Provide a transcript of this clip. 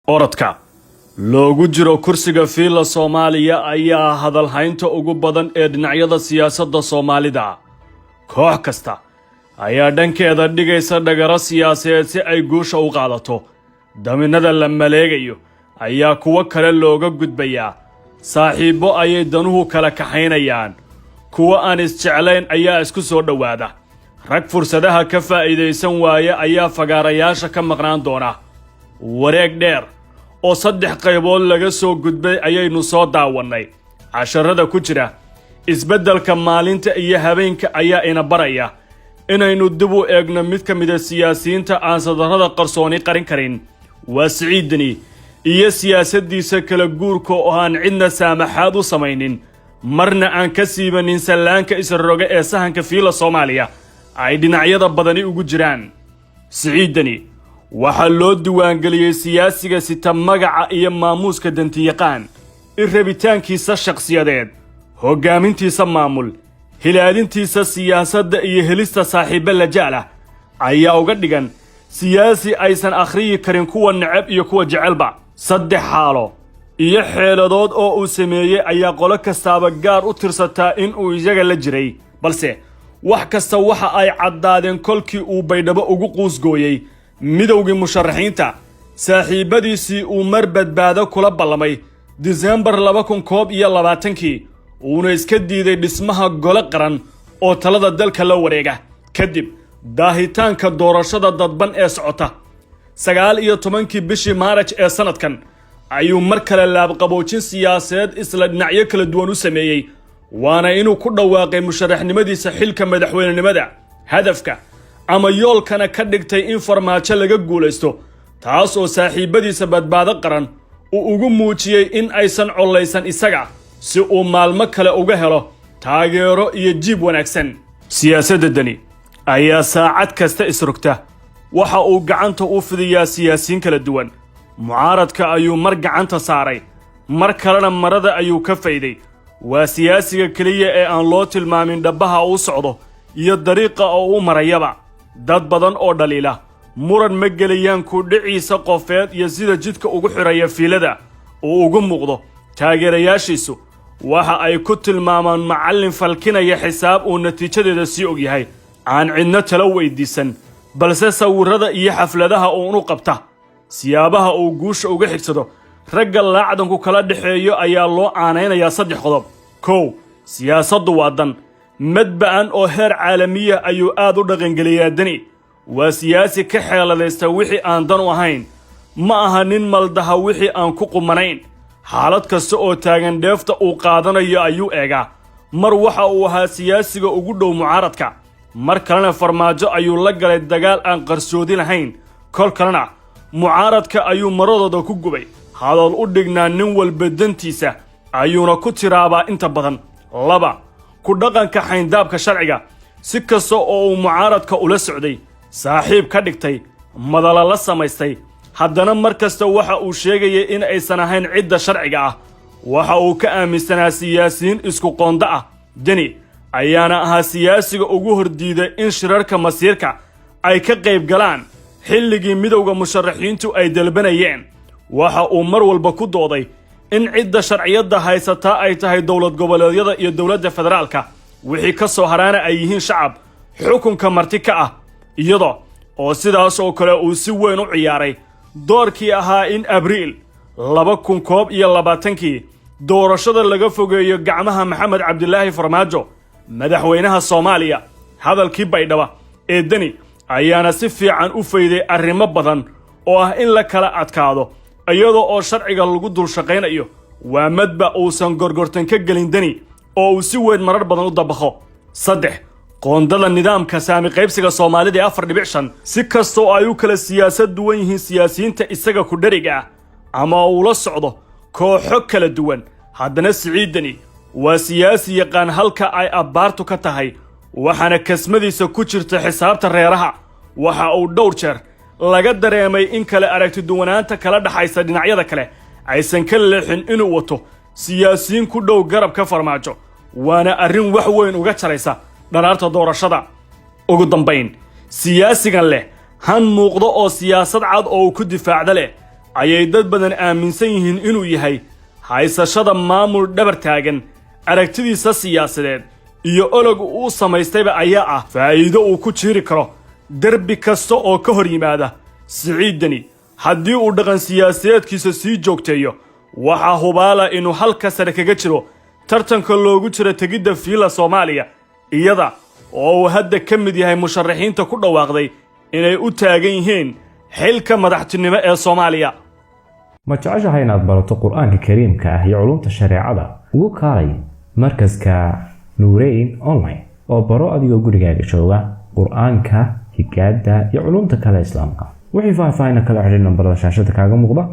Orodka loogu jiro kursiga Fiilla Soomaaliya ayaa hadalhaynta ugu badan ee dhinacyada siyaasadda Soomaalida. Koox kasta ayaa dhankeeda dhigaysa dhagaro siyaasadeed si ay guusha u qaadato. Daminada la maleegayo ayaa kuwo kale looga gudbayaa. Saaxiibbo ayay danuhu kala kaxaynayaan, kuwo aan isjeclayn ayaa isku soo dhowaada, rag fursadaha ka faa'iidaysan waaya ayaa fagaarayaasha ka maqnaan doona. Wareeg dheer oo saddex qaybood laga soo gudbay ayaynu soo daawannay. Casharada ku jira isbeddelka maalinta iyo habeenka ayaa ina baraya inaynu dib u eegno mid ka mida siyaasiyiinta aan sadarrada qarsooni qarin karin. Waa Siciid Deni iyo siyaasaddiisa kala guurka oo aan cidna saamaxaad u samaynin, marna aan ka siibanin sallaanka isroga ee sahanka Fiila Soomaaliya ay dhinacyada badani ugu jiraan. Siciid Deni waxaa loo diiwaangeliyey siyaasiga sita magaca iyo maamuuska dantiyaqaan in rabitaankiisa shakhsiyadeed, hoggaamintiisa maamul, hilaadintiisa siyaasadda iyo helista saaxiibbe lajaal ah ayaa uga dhigan siyaasi aysan akhriyi karin kuwa neceb iyo kuwa jecelba. Saddex xaalo iyo xeeladood oo uu sameeyey ayaa qolo kastaaba gaar u tirsataa in uu iyaga la jiray, balse wax kasta waxa ay caddaadeen kolkii uu Baydhabo ugu quusgooyey midowgii musharaxiinta, saaxiibbadiisii uu mar badbaado kula ballamay Disembar 2021-kii, uuna iska diiday dhismaha gole qaran oo talada dalka la wareega kadib daahitaanka doorashada dadban ee socota. 19-kii bishii Maaraj ee sannadkan ayuu mar kale laabqaboojin siyaasadeed isla dhinacyo kala duwan u sameeyey, waana inuu ku dhawaaqay musharaxnimadiisa xilka madaxweynenimada, hadafka ama yoolkana ka dhigtay in Farmaajo laga guulaysto, taas oo saaxiibbadiisa Badbaado Qaran uu ugu muujiyey in aysan collaysan isaga, si uu maalmo kale uga helo taageero iyo jiib wanaagsan. Siyaasadda Deni ayaa saacad kasta isrogta. Waxa uu gacanta u fidiyaa siyaasiyiin kala duwan. Mucaaradka ayuu mar gacanta saaray, mar kalena marada ayuu ka fayday. Waa siyaasiga keliya ee aan loo tilmaamin dhabbaha uu socdo iyo dariiqa oo u marayaba. Dad badan oo dhaliila muran ma gelayaan ku dhiciisa qofeed iyo sida jidka ugu xidhaya fiilada uu ugu muuqdo. Taageerayaashiisu waxa ay ku tilmaamaan macallin falkinaya xisaab uu natiijadeeda sii og yahay, aan cidno talo weydiisan, balse sawirrada iyo xafladaha uunu qabta. Siyaabaha uu guusha uga xigsado ragga laacdanku kala dhexeeyo ayaa loo aanaynayaa saddex qodob. 1, siyaasaddu waa dan madba'an oo heer caalamiya ayuu aad u dhaqangeliyaa. Deni waa siyaasi ka xeeladaysta wixii aan dan u ahayn. Ma aha nin maldaha wixii aan ku qumanayn. Xaalad kasta oo taagan dheefta uu qaadanayo ayuu eegaa. Mar waxa uu ahaa siyaasiga ugu dhow mucaaradka, mar kalena Farmaajo ayuu la galay dagaal aan qarsoodi lahayn, kol kalena mucaaradka ayuu maradooda ku gubay. Hadal u dhignaa nin walba dantiisa ayuuna ku tiraabaa inta badan. 2, ku dhaqanka xayndaabka sharciga. Si kasta oo uu mucaaradka ula socday, saaxiib ka dhigtay, madala la samaystay, haddana mar kasta waxa uu sheegayay in aysan ahayn cidda sharciga ah. Waxa uu ka aaminsanaa siyaasiyiin isku qondo ah. Deni ayaana ahaa siyaasiga ugu hordiiday in shirarka masiirka ay ka qayb galaan xilligii midowda musharaxiintu ay dalbanayeen. Waxa uu mar walba ku dooday in cidda sharciyadda haysataa ay tahay dowlad goboleedyada iyo dowladda federaalka, wixii ka soo haraana ay yihiin shacab xukunka marti ka ah, iyada oo sidaas oo kale uu si weyn u ciyaaray doorkii ahaa in Abriil 2021-kii doorashada laga fogeeyo gacmaha Maxamed Cabdilaahi Farmaajo, madaxweynaha Soomaaliya. Hadalkii Baydhaba ee Deni ayaana si fiican u fayday arrimo badan oo ah in la kala adkaado iyadoo oo sharciga lagu dul shaqaynayo. Waa madba uusan gorgortan ka gelin Deni oo uu si weyn marar badan u dabaqo. 3, qoondada nidaamka saami qaybsiga Soomaalida ee 4.5. Si kasta oo ay u kala siyaasad duwan yihiin siyaasiyiinta isaga ku dheriga ah ama uu la socdo kooxo kala duwan, haddana Siciid Deni waa siyaasi yaqaan halka ay abbaartu ka tahay, waxaana kasmadiisa ku jirta xisaabta reeraha. Waxa uu dhowr jeer laga dareemay in kale aragti duwanaanta kala dhaxaysa dhinacyada kale aysan ka leexin inuu wato siyaasiyiin ku dhow garabka Farmaajo, waana arrin wax weyn uga jaraysa dharaarta doorashada. Ugu dambayn, siyaasigan leh han muuqdo oo siyaasad cad oo uu ku difaacda leh Ayay dad badan aaminsan yihiin inuu yahay haysashada maamul dhabar taagan aragtidiisa siyaasadeed iyo olog uu samaystayba ayaa ah faa'iido uu ku jiiri karo derbi kasta oo ka hor yimaada. Siciid Deni haddii uu dhaqan siyaasadeedkiisa sii joogteeyo, waxaa hubaala inuu halka sare kaga jiro tartanka loogu jiro tegidda Villa Soomaaliya, iyada oo uu hadda ka mid yahay musharaxiinta ku dhawaaqday inay u taagan yihiin xilka madaxtinimo ee Soomaaliya. Ma jeceshahay inaad barato Qur-aanka Kariimka ah iyo culumta shareecada? Ugu kaalay markaska Nuureyn Online oo baro adigoo gurigaaga jooga Qur-aanka, higaada iyo culumta kale Islaamka. Wixii faahfaahin kala xidhiir nambarada shaashada kaaga muuqda.